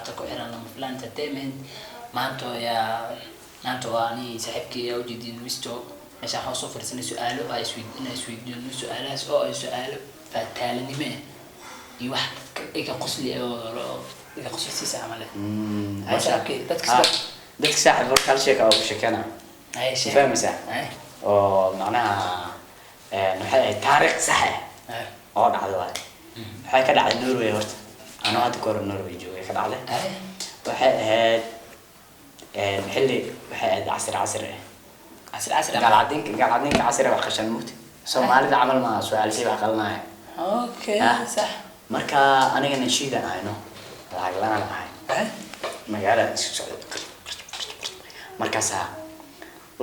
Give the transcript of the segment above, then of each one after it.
Asxaabta ku xiran Lama Filaan Entertainment. Maanta yaa maanta waa ani saaxiibkii yaa ujeedin Wisto. Meesha waxaan soo fadhiisanay su-aalo ay isweydiin isweydiino, su-aalahaas oo ay su-aalo faataalanimo ah iyo wax iga qosli oo iga qoslisiisa camal eh. Ay, saaxiibkay, dadka dadka saaxiib, horta hal sheeka oo ku sheekena. Ay, sheeg. Fahmaysaa? Ay. Oo macnaha waxay ahayd taariikh sax ah Ay. oo dhacday waay. Waxay ka dhacday Norway. Horta anoo hadda ka hor Norway joogay ka dhacday. Ay. Waxay ahayd xilli, waxay ahayd casir casir ah. Casir casir ah. Gaalcadinka casir wax qashan mugti Soomaalida camal maaha, su-aalshay wax qalanaya. Okay. Ah. Sax. Marka aniga nashiida ahayno, lacag la-aan ahay. Ay. Magaalada isku socday, markaasaa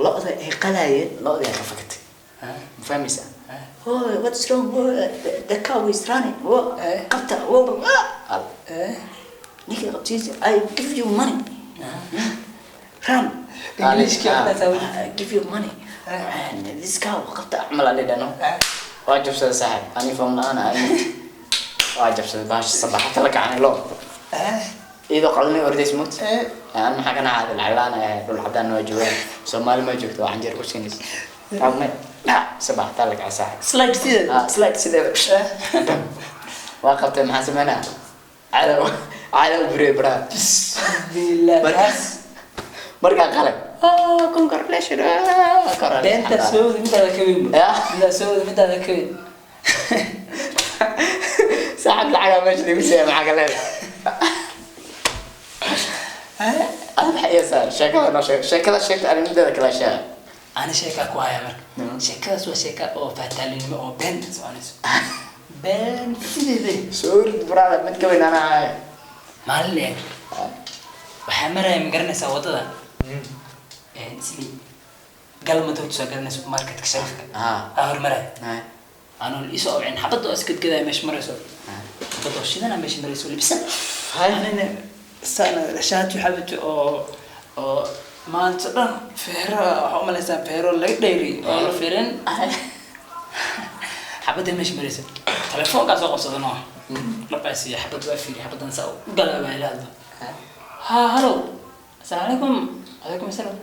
lo'da ay qalaayeen, lo'da ay ka fakatay. Ma fahmaysaa? "Oh, what's wrong? Oh, the cow is running. Oh, qabta. Oh, ah." Ninka qabtiisa, "I give you money, run." Englishka Ah, waxaa weli. "I give you money and this cow, qabta," camal aan dhidhano. Waa jabsaday saaxib, ani faham la-aan ahay. Waa jabsaday bahasha, sabaxata la kacanay lo iyadoo qalinay ordays mut. Aan maxaa ka nacaaday? Lacag la-aan ahay, dhul cadaan waa joogaan, Soomaali ma joogto, waa canjeer ku siinaysa. Taabmay sabaxata la kacay saaxib. Slide sida. Ah, slide sideeda waa qabtay. Maxaa sameynaa? Cadow cadow burey baraha. Bismillah. Markaa qalay, "Oh, congratulations." Ah, kor. Beenta soo wadi, midaada ka weyn. Yeah. Midaada soo wadi, midaada ka weyn. Saaxib, lacagaa meesha lagu siiya, maxaa ka leedahay? Ada maxay iya saar? Sheekada noo sheeg, sheekada sheegta, ani mideeda kala sheega. Ani sheekaa ku haya marka. Sheekadaas waa sheeka oo faataalinimo oo been soconayso, been sideede. Soo rid, brother, mid ka weyn anaa haya. Maalin eeg waxaa maraya, ma garanaysaa waddada isli Galmad horta soo garanaysa, supermarketka Sharifka aa hormaraya. Anuu isoo obcin xabadda oo iskadgadaya meesha marayso, xabadda oo shidana meesha marayso, libisan. Anina sana shaati xabati oo maanta dhan feero, waxaa umalaysaa feero laga dheeri oo la feerin. Xabadda meesha maraysa, telefoonkaa soo qabsada noo dhabaasiiya. Xabad waa fiiri, xabaddan saa u galaa baa ila hadlo. "Ha, hello, asalaamu calaykum." "Calaykum asalaam."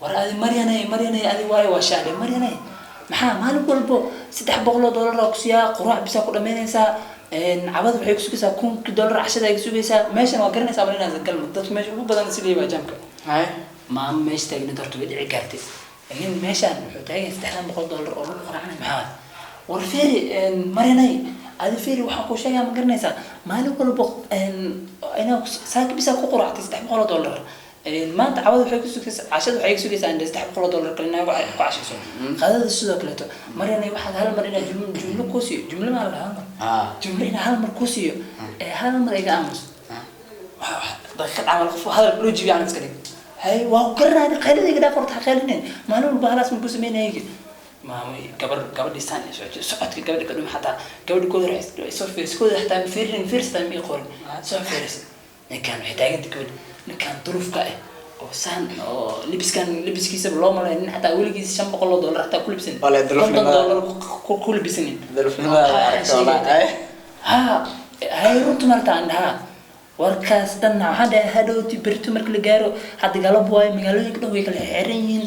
"War adi Maryanay, Maryanay adi waayo?" "Waa shaadhe Maryanay." "Maxaa maalin walbo $300 aa ku siiyaa, quraac bisaa ku dhamaynaysaa, cabad waxay ku sugaysaa $1000, cashada ay ku sugaysaa. Meeshan waa garanaysaa bal inaad Galmud dadku meesha ugu badan sidii baa jaamka." Maamo meesha taagneed horta way dhici gaartay. Nin meeshaan wuxuu taagan yahay $300 oo lagu quraacnay, maxaa? "War fiiri Marinay, adi fiiri, waxaan kuu sheegaa, ma garanaysaa, maalin walbo inaa saaka bisaa ku quraactay $300, maanta cawada waxay ku sugaysaa, cashada waxay ku sugaysaa indhe $300 kale inaa ku cashayso, qadada sidoo kaleeto. Marinay, waxaad hal mar inaa jumlo jumlo kuu siiyo, jumlo maa la hal mar jumlo inaa hal mar kuu siiyo, ee hal mar iga aamus daqiiqad camal." Qof hadal loo jibiyo aan iska dhig. "Hay, waa ku garanaya, qaylada iga dhaaf horta, ha qaylinin. Maalin walba halaas ma ku sameynaya?" Maamo gabar gabadhii saan socodka gabadha ka dhumi, xataa gabadha kooda soo fiiris kooda, xataa ma fiirinin, fiiris xataa ma ii qorin, soo fiiris. Ninkan waxay taaganta gabadha, ninkan duruufka ah oo saan oo libiskan, libiskiisaba loo malay nin xataa weligiis $500 xataa ku libsanin, Wale, duruufnimada. $50 ku libisanin. Duruufnimada aragto wallahi. Ha, hay, runta marta aan dhahaa warkaas dhanna waxaan dhahay hadhowti berito marka la gaaro. Hadda galab waayo, magaalooyinka dhan way kala xiran yihiin,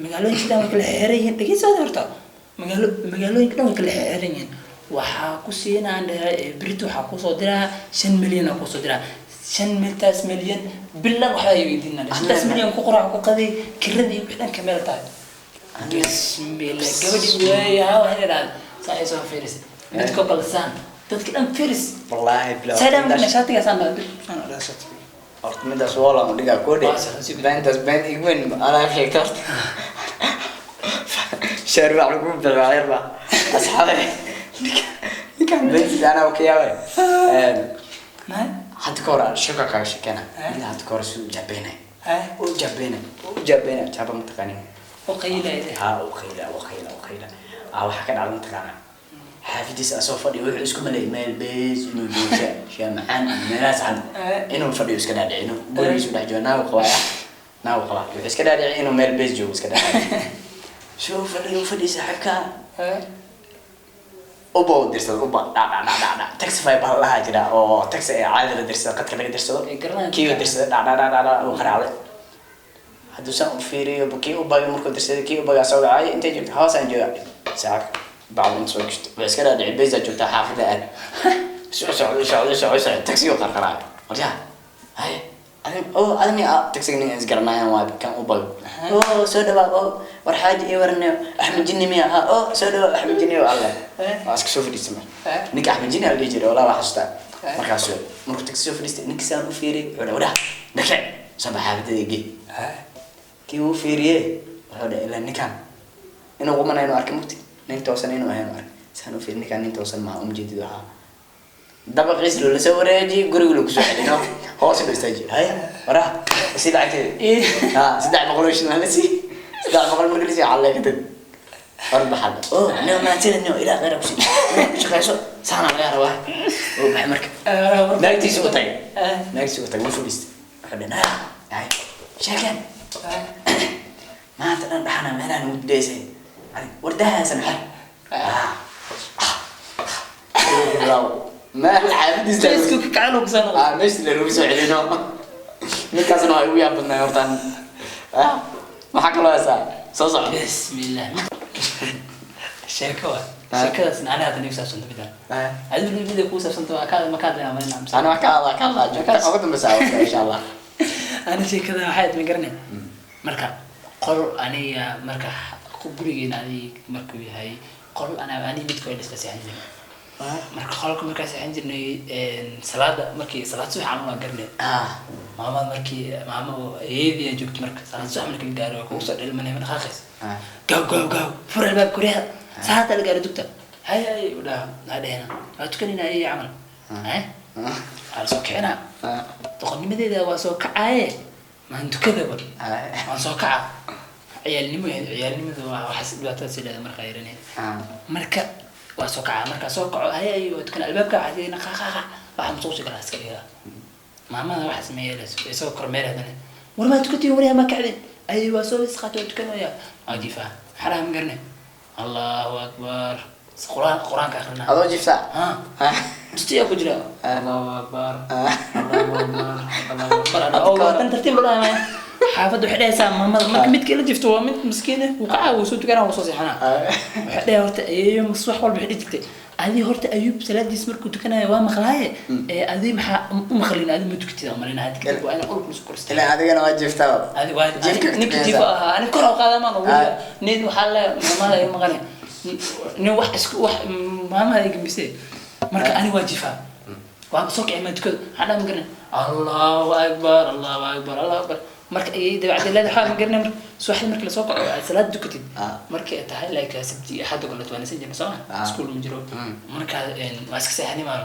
magaalooyinka dhan way kala xiran yihiin. Dhegeysaada horta, magaalooyinka dhan way kala xiran yihiin. Waxaa ku siinaan dhahay berito waxaa kusoo diraa 5 milyan, aa kusoo diraa shan miltaas milyan bilan, waxba ay weydiinaa, shantaas milyan ku quraac, ku qaday, kiradii wixii dhan ka meel tahay. Bismillah, gabadhii weeye ha, waxay idhahdeen saa ay soo fiirisay midkoo kale saan dadka dhan fiiris. Wallaahi bilaa. Saydaan marka shaatiga saan baa saan u dhaha shaatiga. Horta midaas woolan u dhigaa koo dhe. Waa sax, si Beentaas been igu weyn anaa sheegta. Horta shaarbac lagu bilaa yarba, asxaabe, ninkan beentiisa anaa ka yaabay. Maxay? Hadda ka hor aan shaka kaaga sheekena. Mid hadda ka hor si u jaabeynay, u jaabeynay, u jaabeynay, jaaba mataqaanin? U qaylaya. Ha, u qayla, u qayla, u qayla. Ah, waxaa ka dhacda mataqaanaa, xaafidiisa asoo fadhiyo, wuxuu isku maleeyay meel bees inuu joogo, shaa macaan ama meelahaas cad inuu fadhiyo iska dhaadhicino, gurigiisu dhex joogo, naagu qabaa, naagu qabaa, wuxuu iska dhaadhicin inuu meel bees joogo iska dhaadhicin, soo fadhiyo, fadhiyo saaxiibka. Uber u dirsada, Uber dha dha dha dha dha, Taxify baa lahaa jira oo taxi ee caadi la dirsada, qadka laga dirsado. Ay garanayaan. Kii u dirsada, dha dha dha dha dha, uu qaraacday. Hadduu saan u fiiriyo, kii Uber markuu dirsaday, kii Uber soo wacay: "Intay joogta?" "Hoosaan jooga." Saaxiibka bacdu inta soo gashto, wuxuu iska dhaadhicay beysaa joogtaa, xaafadda aad soo socdo, socdo, socdo, socdo, taxi u qarqaraayo. Waryaa, haye adin oo adin taxiga nin isgaranayaan waa kan Uber. "Oo soo dhawaa, oo war xaaji ii waranayo, Axmed Jinni miya?" "Ha, oo soo dhawaa Axmed Jinni." Oo alle waa iska soo fadhiistay. Marka ninka Axmed Jinni aa la dhihi jiray, walaa waa xasuustaa. Markaasuu markuu taxi soo fadhiistay, ninka saan u fiiriyay, wuxuu dhahay: "Waraa dhake soo bax, xaafadada gee." Kii uu fiiriyey wuxuu dhahay, ilaa ninkan inuu qumana inuu arkay mugti, nin toosan inuu ahayn arkay. Saan u fiiri, ninkan nin toosan maaha, umjeedid. Waxaa dabaqiis loola soo wareejiyey, guriga lagu soo celino, hoos loo istaajiyey. "Haya waraa, si lacagteeda." Ha, 300 oo shilin la sii. 300 marka la sii, xalle ka tag or baxada. "Oo nio maadsida, nio ilaa khayra ku sii shaqeyso, saana laga rabaa." Oo baxay. Marka naagtiisa u tagay, naagtiisa u tagay, wuu fadhiistay. Wuxuu dhahay: "Naya hay sheekeen, maanta dhan dhaxana meelahan ugu daysay wardahaasan xer meel xaafadiisa." Isku kacan uu kusoo noqday. Ah, meeshii la lagu soo celino. Ninkaasna waa igu yaab badnay hortaan. Ah, maxaa kaloo heesaa soo soco? Bismillah, sheeko waa sheekadaas ani hadda nigu saabsanta midaan. Adigu mida kuu saabsanta waa ka ma ka hadlaynaa malina mise? Ana wax ka hadlaa, ka hadlaa joogta ugu dambeysa insha Allah. Ani sheekada waxay aad ma garanay. Marka qol aniga marka gurigeena adig markuu yahay qol ana ani midko isla seexan jirnay. Marka qolka markaa seexan jirnay, salaada markii salaad subax camal waa garanay. Maamada markii maama eedii ay joogto, marka salaad subax markii la gaaro, waa kugu soo dhelmanay, ma dhaqaaqaysa. "Gaaw, gaaw, gaaw, fur albaab guryaha, salaada la gaaro, dugta." "Hay hay," u dhaha. Waa dhehena, waa tukanayna ayay camal. Hay, waa la soo kicinaa. Doqonnimadeeda waa soo kacaaye, maan tukadaba, waan soo kaca. Ciyaalnimo ahayd, ciyaalnimadu waa waxaas dhibaatada sii leedahay markaa yaranay. Marka waa soo kacaa, markaa soo kaco, hay hay, waa tukan. Albaabka waxaa sidii qaqaqa, waxaa masuusi galaa iska dhigaa. Maamada waxa sameeyay isagoo kormeer hadana: "War maa tukatiin? Waryaa, maa kacdin?" "Ay, waa soo isqaatay, waa tukanaya, waa jiifaa." Xaraam garne, Allahu akbar, quraan, quraanka akrinaa. Adoo jiftaa? Ha, dustiyaa ku jira. Allahu akbar, Allahu akbar, Allahu akbar. Oo tan tartiib loo dhahay xaafadda waxay dhahaysaa maamada. Marka midka la jifto waa mid miskiin ah, wuu kacaa, wuu soo tukanaa, wuu soo seexanaa. Waxay dhahay horta ayeeyo mas wax walba waxay dhihi jirtay: "Adi horta Ayuub salaadiis markuu tukanayo waa maqlaaye, ee adi maxaa u maqlin? Adi ma tukatid malina hadda kadib waa inaan ulka soo korista." Ilaa adigana waa jiftaa. Adi waa Jiifka ninka tukanaysaa. jiifo ahaa, ani kor u qaadamaan nin waxaa le maamada iga maqane, nin wax isku wax maamada iga mise. Marka ani waa jiifaa, waa soo kici, maa tukado. Waxaan dhaha ma garanay: Allahu akbar, Allahu akbar, Allahu akbar. Marka ayay dabeecadda leedahay, waxaa ma garanay. Marka subaxdii markii lasoo kaco aad salaad tukatid, markii ay tahay like sabti iyo axad oo kaleeto, waa nasan jirnay soo ma, iskuul ma jiro. Marka waa iska seexani maano.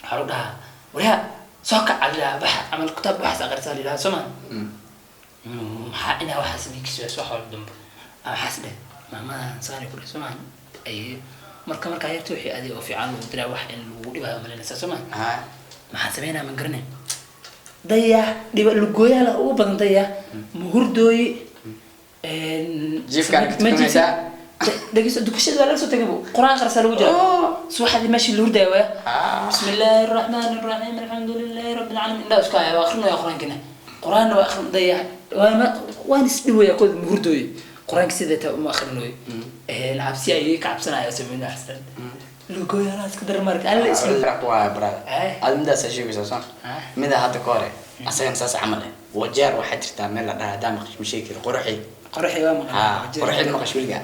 Waxaa lagu dhahaa: "Waryaa, soo kac," alilaha, "baxa," camal kitaab waxaas aqrisaa lilaha soo ma. Maxaa inaa waxaas samey kasoo wax walba dambe ama waxaas dheh maamadan saani ku dheh soo ma. Ay marka markaa yarta wixii adiga oo fiican lagu diraa, wax in lagu dhibayo malaynaysaa soo ma. Maxaan sameynaa ma garanay. Dayax dhiba lugooyaha la ugu badan, dayax ma hurdooyi. Jiifkaan ka tukanaysaa? Dhegeyso, dukashada waa laga soo tagay, bu quraan qarsaa lagu jira. Subaxdii meeshii la hurdaya waaya. Bismi illaahi araxmaani araxiim, alxamdu lilaahi rabbi alcaalamiin. Indhaa isku haya, waa akrinaya qur-aankina, qur-aanna waa akrin. Dayax waana waan isdhiwaya kooda, ma hurdooye, qur-aanka sidee taa uma akrinooyo. Cabsi ayay ka cabsanaya sameynaa xasan lugooyaha iska daran. Marka alla isla Waa brother. Aad midaas sheegaysaa soo mida hadda ka hore asagana saas camal eh. Wajeer waxaa jirtaa meel la dhahaa, hadaa maqash ma sheegi kari, Qoraxi. Qoraxi waa maqan. Ha, Qoraxi maqash weligaa?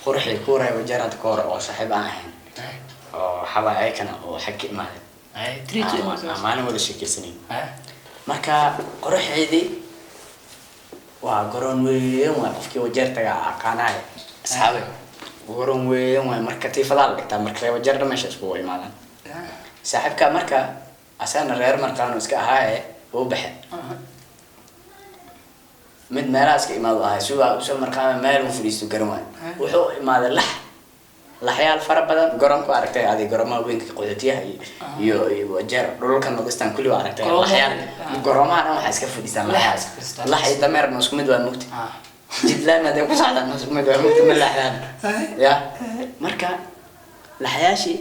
Qoraxi ku waray Wajeer hadda ka hore oo saaxiib aan ahayn oo waxaa ayakana oo xag ka imaadeen. Ay, three two. Aan maalin wada sheekeysanayn. Marka qoraxeedii waa garoon weyn, waay qofkii Wajeer taga aqaanahay asxaabe, garoon weyn waay. Marka tiifadaa la dhigtaa, marka reer Wajeer dhan meesha iskugu imaadaan. Saaxiibka marka asagana reer markaanu iska ahaaye uu baxe, mid meelaha iska imaado ahay, sugaa usoo markaama meel uu fadhiisto garan waayo. Wuxuu imaaday lax, laxyaal fara badan garoonku aragtay adi, garoomaha weynka qaxootiyaha iyo Wajeer dhulalka nodistan kulli waa aragtay. Laxyaal garoomaha dhan waxaa iska fadhiistaan Lax laxyaal. Lax iyo dameer ma isku mid waa mugti? Jidlaan hadday ku socdaan ma isku mid waa mugti? Ma laxdaan ya. Marka Laxyaashii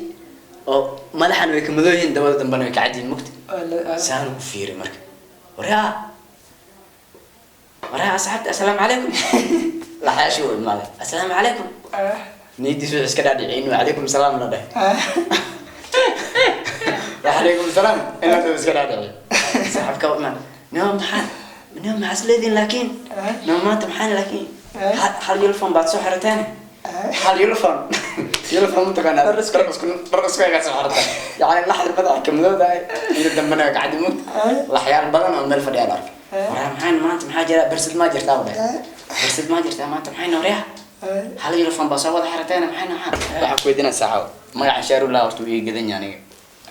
oo madaxan way ka madow yihiin, dabada dambena way ka cad yihiin, mugta. Saan u fiiray marka, "Waryaa, waryaa, asxaabta, assalaamu calaykum." Laxyaashii uu imaaday, "Assalaamu calaykum." Niyadiisu wuxuu iska dhaadhiciyay inuu "calaykum salaam" la dhahay. "Wacalaykum salaam" in la dhaho iska dhaadhiciyo. Saaxiibka u imaan, "Nio maxaa, nio maxaa is leediin? Laakiin nio maanta maxaa? Laakiin hal uniform baad soo xirateen, hal uniform." Uniform mataqaanaa? Dhar isku egaa soo xirateen, yacni laxda madaxa ka madowdahay iyo dambena waa kacadi, mugta. Laxyaal badan oo meel fadhiyaan arkay. "Waraa, maxaa maanta? Maxaa jira? Bersad maa jirtaa?" U dhahay. "Bersad maa jirtaa maanta? Maxay waryaa, hal uniform baa soo wada xirateen, maxay?" Maxaa waxaan ku weydiinaa, saaxo, magaca Shaarullah horta wuu ii gadan yahay.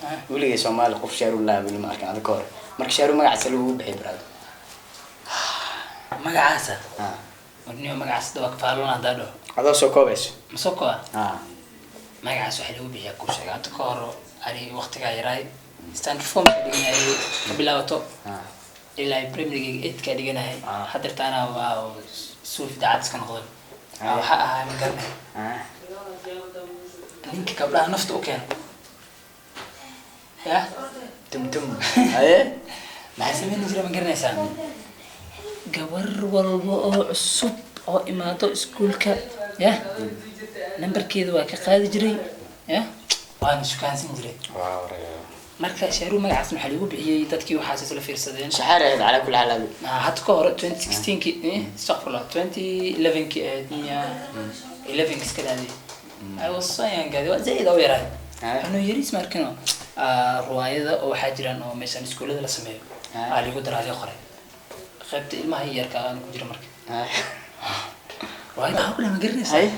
Aniga weligay Soomaali qof Shaarullah weli ma arkin adag ka hore. Marka Shaaru magacaasa lagugu bixiyay, brother? Magacaasa? Warniyo, magacaas waa kafaalona haddaa dhaho. Adoo soo koobayso. Masoko ah. Magacaas waxaa lagu bixiyaa, kuu sheega, hadda ka hor ani waqtigaa yaraay, standard four-ka dhiganayay ka bilaabato ilaa primary eight-ka dhiganayay. Hadeertaana waa suufi daacad iska noqday. Waxaa ahaa, ma garanay, ninka gabdhaha nafta u keeno ya. Tum tum, haye. Maxaa sameyn jira, ma garanaysaa? Gabar walba oo cusub oo imaado iskuulka ya, nambarkeeda waa ka qaadi jiray ya, waana shukaansan jiray. Waa waraya. Marka Shaaru magacaas waxaa lagu bixiyey, dadkii waxaas isla fiirsadeen. Shaxaar ahayd calaa kulli xaal adi. Hadda ka hore 2016-ki, astaqfirullah, 2011-ki ahayd miya, 11 iska dhaaday. I was so young, waa zaid u yaraay. Anuu yariis ma arkino. Ruwaayada oo waxaa jiraan oo meeshaan iskuullada la sameeyo. Aa ligu daraa, qoray qaybta ilmaha yarka aan ku jira. Marka ruwaayada waxaa ku leh, ma garanaysaa?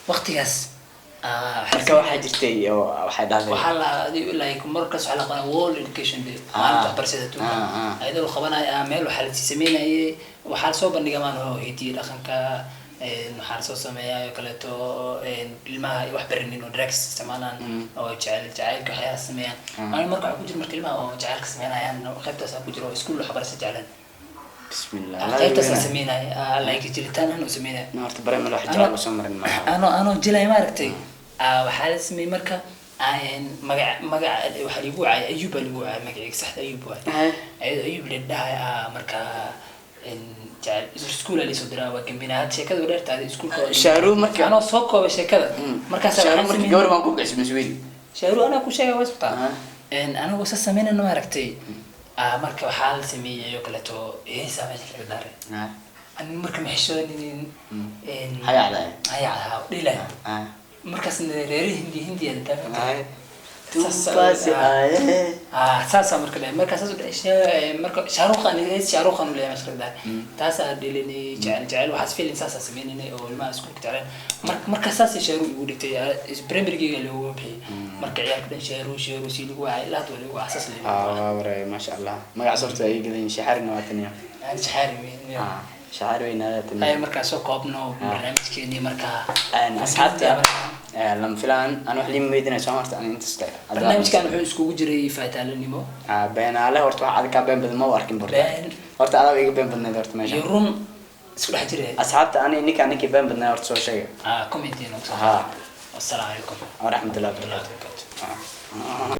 Waqtigaas Marka waxaa jirtay oo waxay dhahday waxaa la like markaas waxaa la qabanaya World Education Day, maalinta waxbarashada adduunka. Ayadoo la qabanayo meel waxaa la sameynayay, waxaa lasoo bandhiga maan oo hidiyo dhaqanka, waxaa lasoo sameeyaa oo kaleeto, ilmaha ay wax barinin oo drugs isticmaalaan oo jecel jacaylka waxyaalaha sameeyaan. Aniga marka waxaa ku jira, marka ilmaha oo jacaylka sameynayaan qaybtaas ku jira oo iskuul waxbarasho jeclaan. Bismillah. Qaybtaas sameynaya, like jilitaan ahaan oo sameynaya. Ma horta bare meel wax jecel usoo marin maaha. Anoo jilay, maaragtay, waxaa la sameeyey marka magac waxaa ligu wacay Ayub baa ligu wacay. Magacayga saxda Ayub waay. Ayadoo Ayub la dhahay, marka jecel iskuul aa liisoo diraa, waa gambina. Hadda sheekada waa dheertahay iskuulka Shaaru marka anoo soo koobay sheekada markaas. Shaaru marka gabar baan ku bixisay maswiil. Shaaru anaa ku sheegay, waa isbitaal. Anigoo sa sameynayna, maaragtay, marka waxaa la sameeyey oo kaleeto heesaa meesha laga daaray. Ani marka ma xishooninin. Hayacda. Hayacda dhilay. Markaasna reeri Hindi Hindiya taagan. Tumpasi aaye. Saasaa marka dhahay, marka saas u dhahay, marka Shaaruqan, hees Shaaruqan leeyahay meesha laga daaray, taasaa dhilinay. Jecel jecel waxaas feeling saasaa sameynay oo ilmaha iskuulka jecleen. Marka saasay Shaaru igu dhigtay, primarygeyga loogu bixiyey. Marka ciyaalka dhan Shaaru, Shaaru sii lagu wacay, ilaa hadda waa lagu wacay, saas lagu wacay. Waa waray, maasha Allah. Magacaas horta ay gadan shaxarina waa taniya. Aan shaxaari. Shaxar weynaada taniya. Ay markaa soo koobno barnaamijkeenii markaa. Asxaabta, lama filaan aan wax liima weydiinay soo marta aan intaas tahay. Barnaamijkan wuxuu iskugu jiray faataalanimo. Beenaale horta wax adag kaa been badan ma u arkin borta. Been. Horta adaa iga been badnayd horta meesha. Iyo run isku dhex jiray. Asxaabta, ani ninkaa ninkii been badnaa horta soo sheega. Comment inoo. Ha. Wassalaamu calaykum waraxmatullahi wabarakaatu. warahmatullahi wabarakaatu.